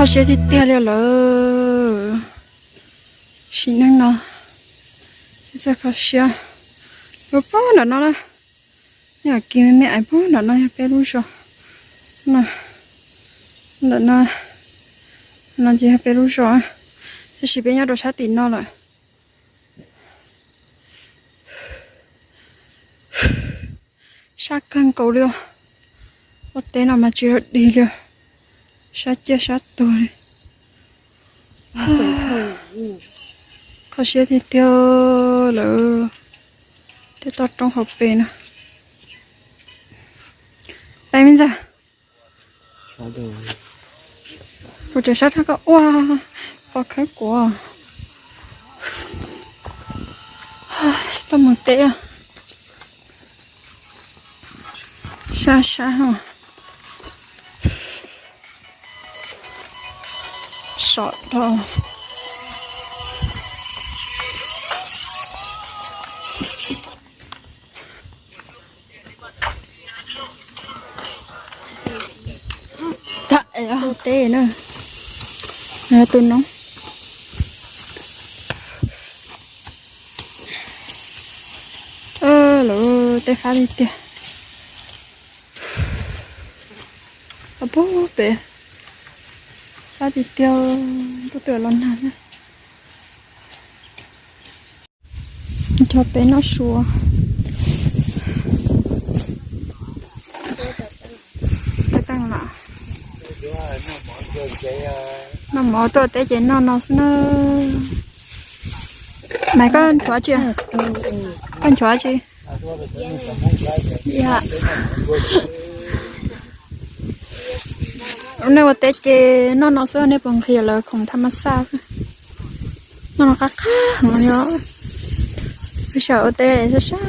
Kho siab tiag tiag li lawm. Sim neej no txawj kho siab. Lub pob nram no na, yog kiv me me ais pob nram no yog peb lub zos. Nram no, no ces yog peb lub zos, tab sis peb nyob rau sab tim no lawm. Sab kawg nkaus li os. Ua teb no mas tsis yog dig li, sab ciaj sab tuag li. Kho siab tiag tiag lawm. Tej toj roob hauv pes no. Peb me ntxawg, kuv tseem sab tshaj koj ua pos khawb kuv. Tuaj mus teb, sab sab. Sov dhau. Teb na, tu noob. Lawv tej fab tiag tiag. Pub pem fab tiag tiag, tuaj twm los nag na. Nrog peb noj su. Noj mov tuaj teb ces noj no xwb na. Mas koj nchuav tsi? Koj nchuav tsi? Nej ua teb ces noj no xwb, nej puas nqhis lawv khoom tham mas xaj xwb. Noj no qab qab heev li os. Peb sawv ua teb sab sab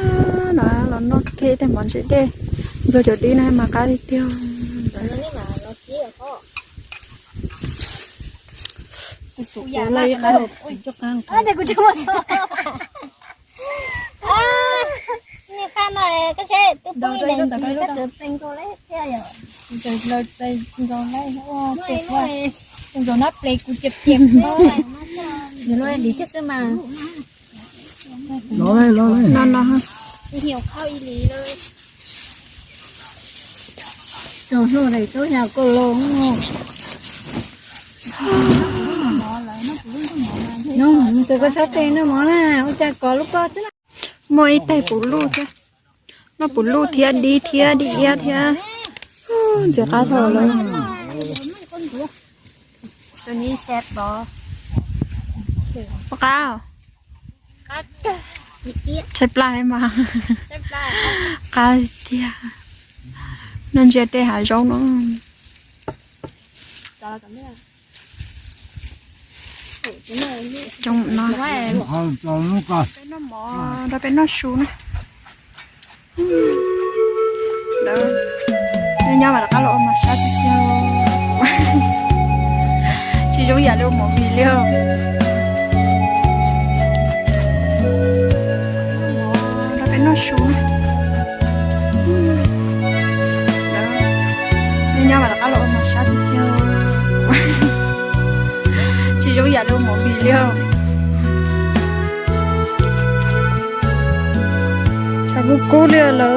no los noj kiag tej mov ntse dej, ntxuag cov dib no mas qab tiag tiag. No no. Tsoom hlub daim tub yog koj los. Nws txog koj sab tes noj mov na, ua cas kov lub koj xwb na. Muaj ib tais puv luj thiab, noj puv luj thiab dib thiab dib iab thiab. Ntxim qab dhau lawm. Qab, tshaib plab mas. Qab tiag. Noj ntsia tej hav zoov no. Coob no. Peb noj mov rau peb noj su na. Nyob nyob mas rov qab los ua mov sab tiag tiag. Tsis zoo yam li ua movie li os. Rau peb noj su na. Nyob nyob mas rov qab los ua mov sab tiag tiag. Tsis zoo yam li ua movie li os. Tshav kub kub li lawm.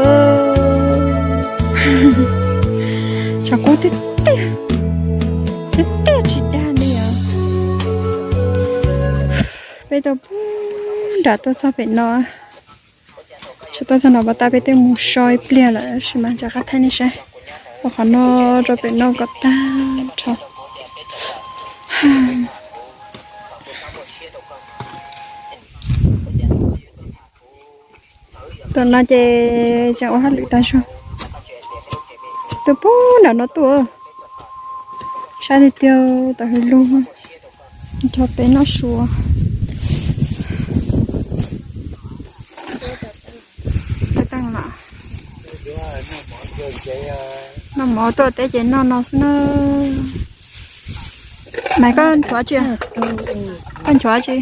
Tshav kub tiag tiag, tiag tiag tsis dag li os. Peb tau pub nram tuaj txog pem no. Tsis tuaj txog no pas tas peb twb mus so ib pliag lawm, tab sis mas rov qab thaij nej saib. Ua qhov no rau pem no kom tag nrho. Tam no ces tseem ua hauj lwm tag zog. Tuaj pub nram no tuaj. Sab tiag tiag, tam hwv lug. Nrog peb noj su. Noj mov tuaj teb ces noj no xwb na. Mas koj nchuav tsi? Koj nchuav tsi?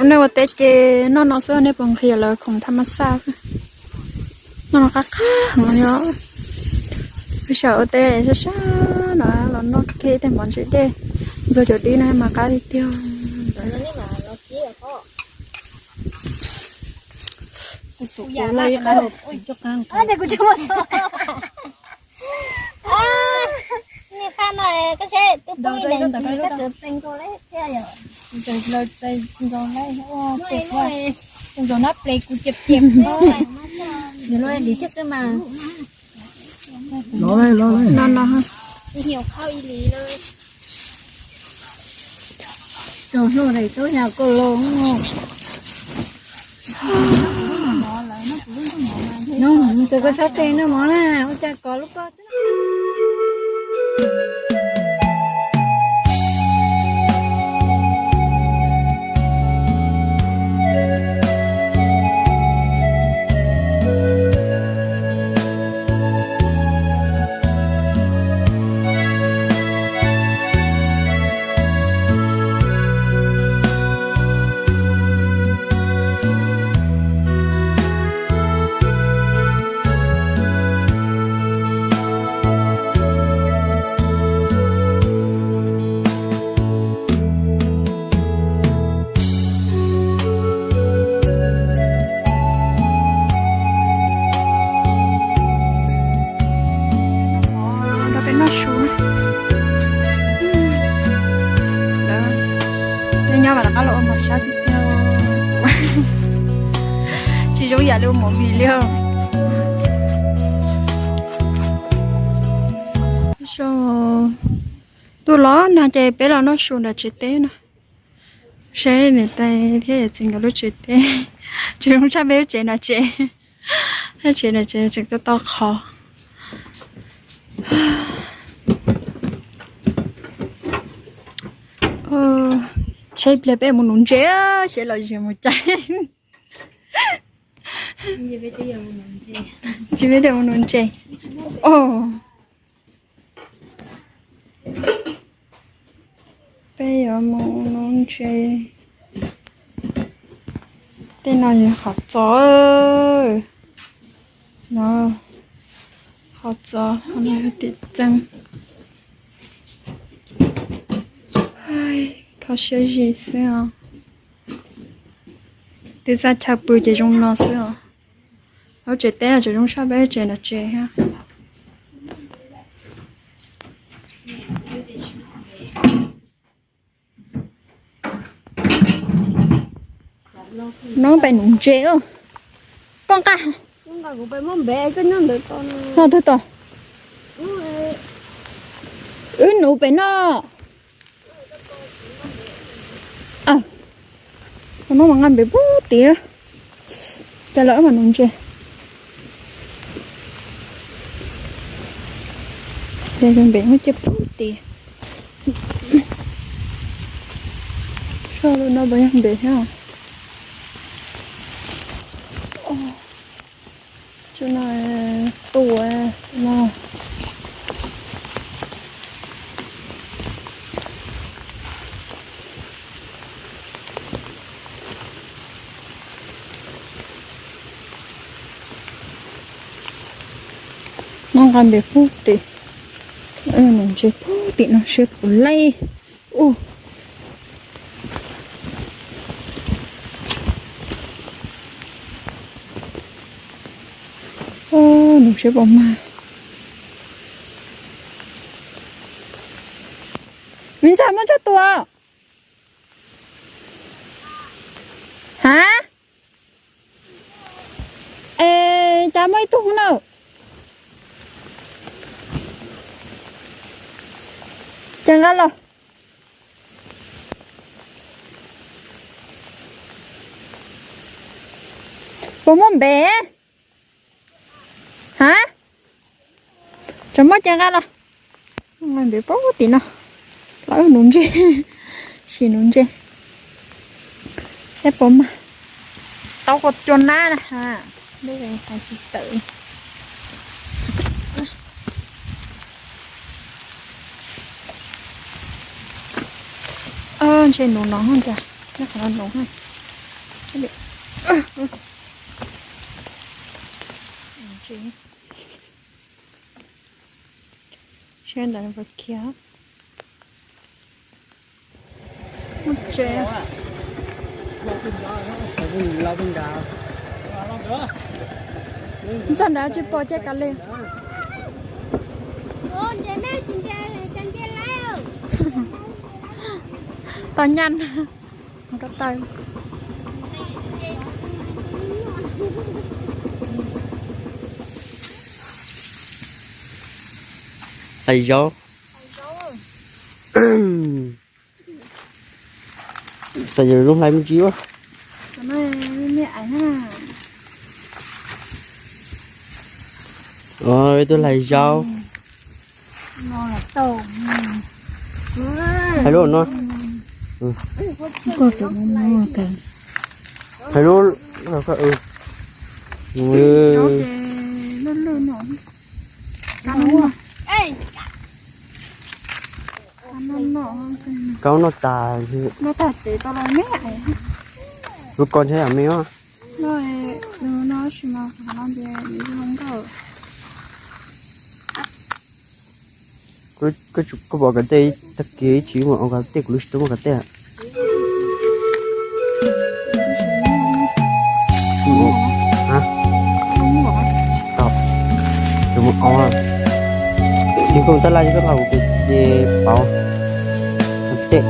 Nej ua teb ces noj no xwb, nej puas nqhis lawv khoom tham mas xaj xwb? Noj no qab qab heev li os. Peb sawv ua tej sab sab no los noj kiag tej mov ntse dej, ntxuag cov dib no mas qab tiag tiag. Ntxuag nab ple kuv ciam ciam, ntxuag nab ple kuv ciam ciam. No no, tus nyuam qhauj ib li lawm. Tsoom hlub daim tub nyuam koj los, nws txog koj sab tes noj mov na, ua cas kov lub koj. Nrog peb noj su. Nyob nyob mas rov qab los ua mov sab tiag tiag. Tsis zoo yam li ua movie li os. Tuaj los nag ces peb los noj su nram tsev teb no. Seb niam tais thiab yawm txiv nkawd lub tsev teb, tsev zoo tshaj peb lub tsev nram tsev. Lub tsev nram tsev tseem tau tau qhov. Saib pliag peb mus nuv ntses, seb los zis mus cas. Tsis peb tias mus nuv ntses. Peb yuav mus nuv ntses. Tej no yog qhov txos. No, qhov txos, qhov no yog tim txeev. Kho siab zim xwb os. Twb txaj chaw pw ces zoo no xwb os. Lub tsev teb tseem zoo tshaj peb tsev nram tsev thiab. No peb nuv ntses. Koj nqa. No twg tau. Wb nuv pem no. No mas nqa npem pub tim. Cas lawv mam nuv ntses. Ces npem muab cia pub tim. Soj lub no puas yog npem thiab. Tsua no, tua no. Muab nqa npem pub tim. Nuv ntses pub tim no seb puas laib. Ua, nuv seb puas mag. Me ntxhais, muab tso tua. Ha? Es cas muaj ib tug na? Ces nqa los. Puas muaj npem? Ha? Tseem muaj ces nqa los. Nqa npem pub tim no. Los wb nuv ntses. Sim nuv ntses seb puas mag. Tau kua cua nab na ha. Lub hais tsis tawm. Ntshe nuv no cas, nyob qhov no nuv. Sab ntawd puas khiav? Muaj tsev. Ntxog nrad tsis pom cai kav liam. Tau nyaj ko taw. Hlais zaub. Xav yog lub hlais me ntsis ua. Tus hlais zaub. Hlais lub no. Hlais lub, kab noj tas. Lub ko ntshe yam me os. Koj pom kav tej tag kis ib chim mus ua kav tej, kuv lub tsis tau muaj kav tej. Tus mus ua, yog koj mus tab laj yog koj nqa kuv tus ces pauv kav tej.